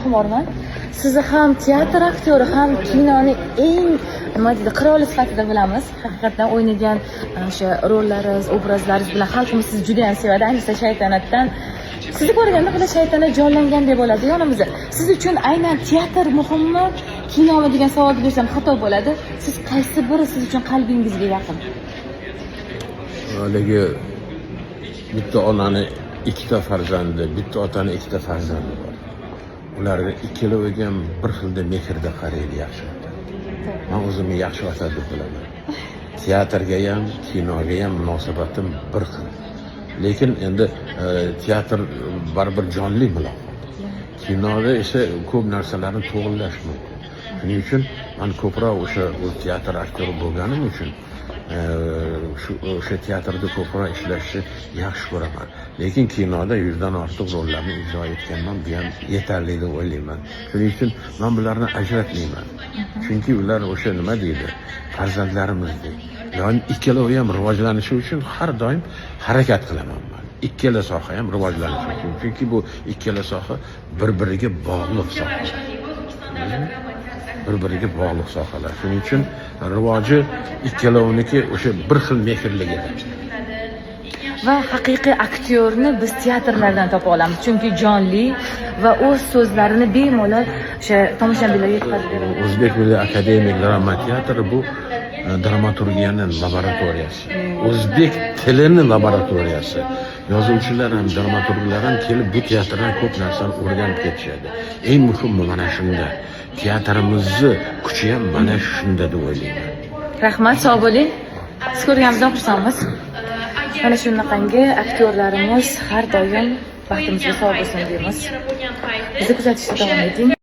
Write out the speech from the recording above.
Xumorman. Sizni ham teatr aktyori, ham kinoni eng, nima deydi, qiroli sifatida bilamiz. Haqiqatdan o'ynagan o'sha rollaringiz, obrazlaringiz bilan xalqimiz sizni juda ham sevadi. Ayniqsa Shaytanatdan. Sizni ko'rganda xuddi shaytanat jonlangandek bo'ladi yonimizda. Siz uchun aynan teatr muhimmi, kinomi degan savolni bersam xato bo'ladi. Siz qaysi biri siz uchun qalbingizga yaqin? Haligi bitta onani ikkita farzandi, bitta otani ikkita farzandi bor. Ularga ikkaloviga ham bir xilda mehrda qaraydi yaxshi ota. Man o'zimni yaxshi ota deb bilaman. Teatrga ham, kinoga ham munosabatim bir xil. Lekin endi teatr baribir jonli muloqot. Kinoda esa ko'p narsalarni to'g'irlash mumkin. Shuning uchun man ko'proq o'sha teatr aktyori bo'lganim uchun shu o'sha teatrda ko'proq ishlashni yaxshi ko'raman. Lekin kinoda 100dan ortiq rollarni ijro etganman, bu ham yetarli deb o'ylayman. Shuning uchun man bularni ajratmayman. Chunki ular o'sha, nima deydi, farzandlarimizdek. Ya'ni ikkalovi ham rivojlanishi uchun har doim harakat qilaman man. Ikkala soha ham rivojlanishi uchun. Chunki bu ikkala soha bir-biriga bog'liq sohalar. Bir-biriga bog'liq sohalar. Shuning uchun rivoji ikkalovniki o'sha bir xil mehrligida. Va haqiqiy aktyorni biz teatrlardan topa olamiz, chunki jonli va o'z so'zlarini bemalol o'sha tomoshabinlarga yetkazib beradi. O'zbek Milliy akademik drama teatri bu dramaturgiyani laboratoriyasi. O'zbek tilini laboratoriyasi. Yozuvchilar ham, dramaturglar ham kelib bu teatrdan ko'p narsani o'rganib ketishadi. Eng muhimi mana shunda. Teatrimizni kuchi ham mana shunda deb o'ylayman. Rahmat, sog' bo'ling. Siz ko'rganimizdan xursandmiz. Mana shunaqangi aktyorlarimiz har doim baxtimizga sog' bo'lsin deymiz. Bizni kuzatishda davom eting.